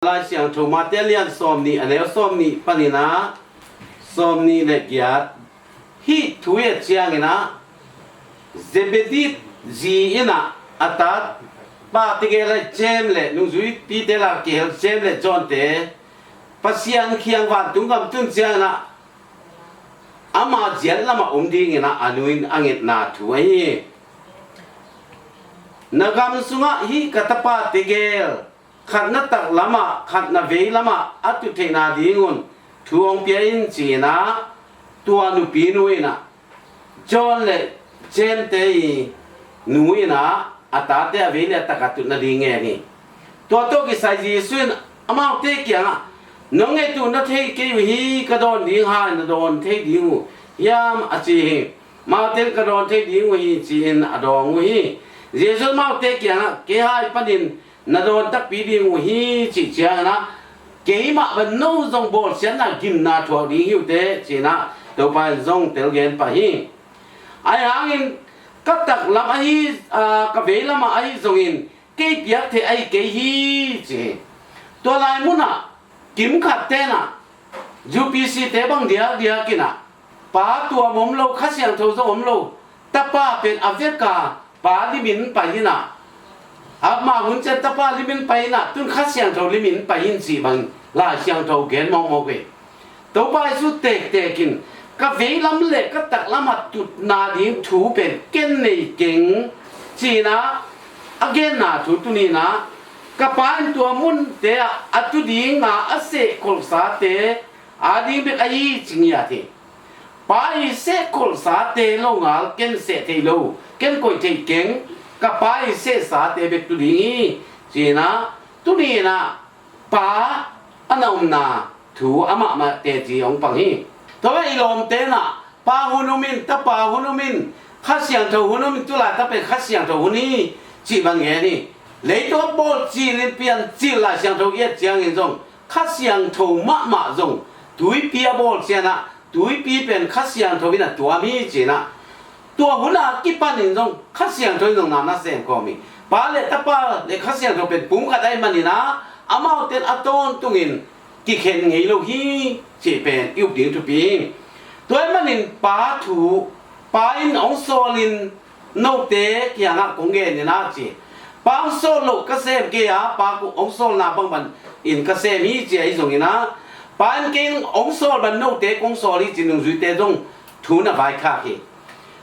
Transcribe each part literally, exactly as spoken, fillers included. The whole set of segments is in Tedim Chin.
Lai Siangtho Mate lian sawm nih, a neu sawm nih panin ah sawm nih le giat. Hih thu i et ciangin ah Zebedi zi in ah a tate pate gel ah James le nungzuipite lak kihel James le John te Pasian kiang vantung gam tun ciangin ah ama ziat lamah om dingin ah a nu in a ngetna thu ahi hi. Na gam sungah hih ka tapate gel, khat na tak lamah, khat na vei lamah a tut theihna dingun thu hong pia in, ci-in ah tua nupi nu in ah John le James te i nu in ah a tate a vei le a tak a tut nading ngen hi. Tua tawh kisai Jesuh in amaute kiangah, nong nget uh na thei kei uh hi, ka dawn ding hai na dawn thei ding uh hiam, a ci hi. Amaute in ka dawn thei ding uh hi, ci-in a dawng uh hi. Jesuh in amaute kiangah, kei hai panin na dawn takpi ding uh hi, cih ciangin ah keimah bang no zong bawlsiatna gimna thuak ding hi uh teh, ci-in ah Topa in zong tel gen pah hi. Ahi hangin ka taklam ahi, aa, ka veilamah ahi zongin kei piak theih ahi kei hi, ci hi. Tua lai munah kimkhat tenah U P C te bang diakdiak inah Pa tuam om lo, Kha Siangtho zong om lo, Tapa pen a veka Pa limin pai inah, ama hun ciang Tapa limin pai inah, tun Kha Siangtho limin pai in cih bang Lai Siangtho gen mawkmawk ve. Topa Jesuh tektek in ka veilam le ka taklam a tutna ding thu pen ken nei keng, ci-inah a genna thu tuni inah ka Pa in tua munte ah a tu dinga a sehkholhsate ading bek ahi ci ngiat hi. Pa i sehkholhsate longal ken seh thei lo, ken koih thei keng, ka Pa i sehsate bek tu ding hi, ci-inah tuni inah Pa a na omna thu amah mah teci hong pang hi. Tua i lawmte inah Pa hun um in, Tapa hun um in, Kha Siangtho hun um in, tulai tapen Kha Siangtho hun hi, cih bang ngen hi. Leitung a bawl cilin pian cil Lai Siangtho i et ciangin zong Kha Siangtho mahmah zong tuipi a bawl cianah tuipi pen Kha Siangtho in a tuam hi, ci-inah tua hun a kipanin zong Kha Siangtho in zong na na sem kawm hi. Pa le Tapa le Kha Siangtho pen pumkhat ahih maninah amaute in a tawntungin kikhen ngei lo hi, cih pen i up ding thupi hi. Tua ahih manin Pa thu, Pa in hong sawlin note kiangah kong gen inah ci. Pa hong sawl loh ka sem kei a, Pa hong sawlna bangbang in ka sem hi, ci ahi zonginah, Pa in kei hong sawl bang note kong sawl hi, ci nungzuite zong thu na vaikhak hi.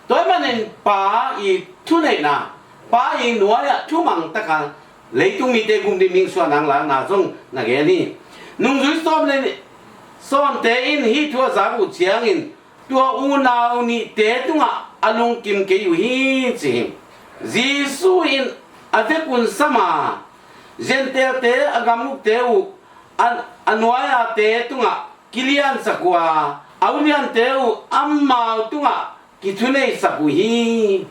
Tua ahih manin Pa i thuneihna, Pa i nuai-ah thumang taka leitung mite gum ding mihing suahna lakna zong na gen hi. Nungzui sawm le sawnte in hih thu a zak uh ciangin tua unau nihte tungah a lungkim kei uh hi, ci hi. Jesuh in a vekun sam a, Gentailte a gam ukte uh a, a nuai-ate tungah kiliansak uh a, a uliante uh amau tungah kithuneisak uh hi.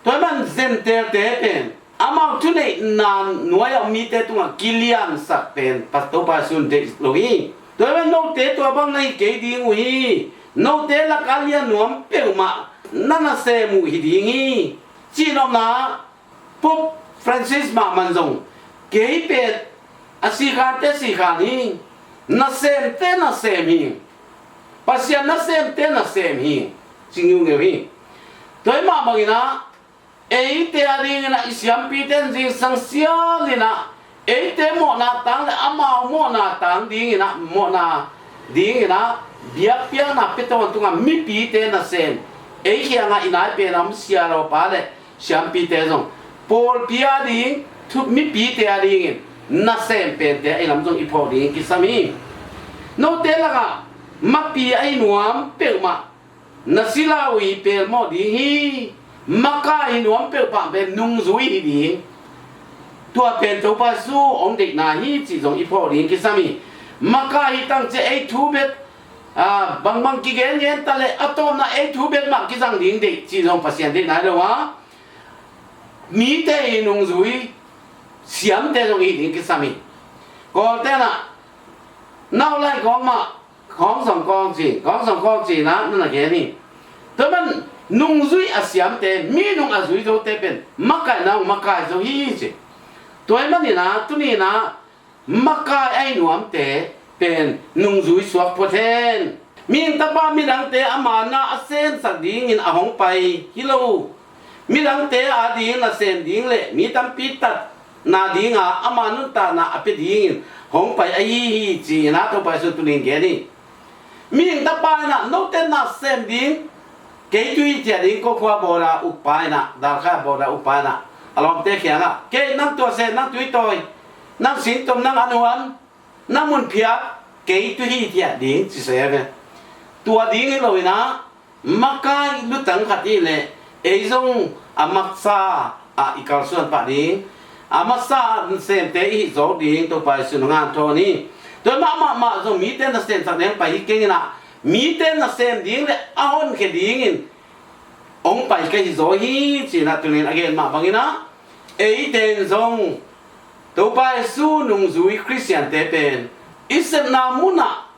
Tua ahih man Gentailte pen amau thuneihna nuai-ah mite tungah kiliansak pen Topa Jesuh in deih lo hi. Tua ahih man note tua bang na hi kei ding uh hi. Note lakah a lian nuam peuhmah na nasem uh hi ding hi, cih nopna Pope Francis mahmah in zong, kei pen a sikhante sikhan hi, nasemte nasem hi, Pasian nasemte nasem hi, ci ngiungeu hi. Tua ahih mah banginah eite a dinginah i siampite in zingsang sialinah eite mawhna tang le amau mawhna tang dinginah, mawhna dinginah biakpiakna pia tawntungah mipite nasem, ei kiangah i nai pen a om sialawpa le siampite zong pawlpi a ding, thu, mipite a dingin nasem pente a i lam zong i phawk ding kisam hi. Note lakah mapi a hi nuam peuhmah na sila uh hi pelmawh ding hi. Makai hi nuam peuhmah pen nungzui hi ding. Tua pen Topa Jesuh hong deihna hi cih zong i phawk ding kisam hi. Makai hi tangcia ei thu bek, a, bangbang kigengen ta le a tawpna ei thu bek mah kizang ding deih cih zong Pasian deihna hi lo a, mite i nungzui siamte zong i hi ding kisam hi. Kawltenah nau lai kawng mah kawng zong kawng ci, kawng zong kawng ci na, na na gen hi. Tua man nungzui a siamte, minung a zui zote pen makaihna hong makai zo hi ci. Tua ahih maninah tuninah makai ahi nuamte pen nungzui suak phot hen. Mihing Tapa midangte ama na a semsak dingin a hong pai hi lo. Midangte ading nasem ding le mi tampi tatna dinga ama nuntakna a pia dingin hong pai ahi hi, ci-in ah Topa Jesu tunin gen hi. Mihing Tapa in ah note nasem ding, kei tu hi ciah ding, ko khua bawda ukpa in ah, Dalkhai bawda ukpa in ah a lawmte kiangah, kei nang tua sem, nang tui tawi, nang singtom, nang a nuam, nang mun phiak, kei tu hi ciah ding, ci se ve. Tua ding hi lo in ah, makai lutang khat hi leh ei zong a maksa ah i kalsuan pah ding, a maksa ah nasemte i hih zawk ding Topa Jesu in hong hanthawn hi. Tua mah mahmah zong mite nasemsak ding pai hi keng in ah, mite nasem ding le a honkhia dingin hong pai ka hi zaw hi, ci-in ah tunin a gen mah bangin ah, eite in zong Topa Jesu nungzui Khristiante pen i sepna munah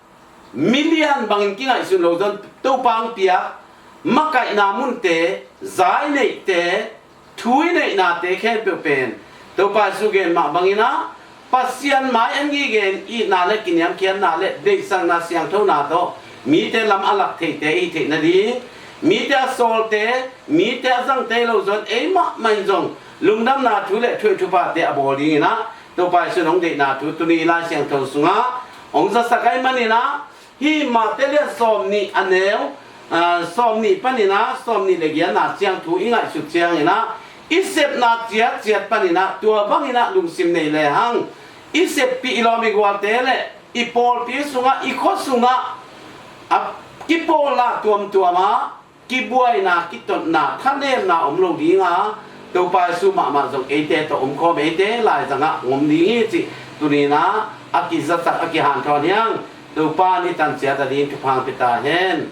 milian bangin kingaihsun lo zong, Topa hong piak makaihna munte, zai neihte, thu i neihnate khempeuh pen Topa Jesu gen mah bangin ah, Pasian mai-ah ngigen itna le kiniamkhiatna le deihsakna siangthona tawh mite lam a lak theite i theih nading, mite a sawlte, mite a zangte lo zong ei mahmah in zong lungdamna thu le thuih thuphate a bawl dingin ah Topa Jesu in hong deihna thu tuni Lai Siangtho sungah hong zasak ahih manin ah, hih Mate lian sawmnih a neu, aa, sawmnih panin ah sawmnih le giatna ciang thu i ngaihsut ciangin ah, i sepna ciatciat panin ah tua bangin ah lungsim nei lehang, i seppih i lawm i gualte le i pawlpi sungah, i khua sungah a kipawlna tuamtuam ah kibuaina, kitotna, thanemna om lo dinga, Topa Jesu mahmah zong eite tawh omkhawm, eite laizangah hong om ding hi cih tunin ah a kizasak, a kihanthawn hi hang. Topa in i tan ciat a ding thupha hong pia ta hen.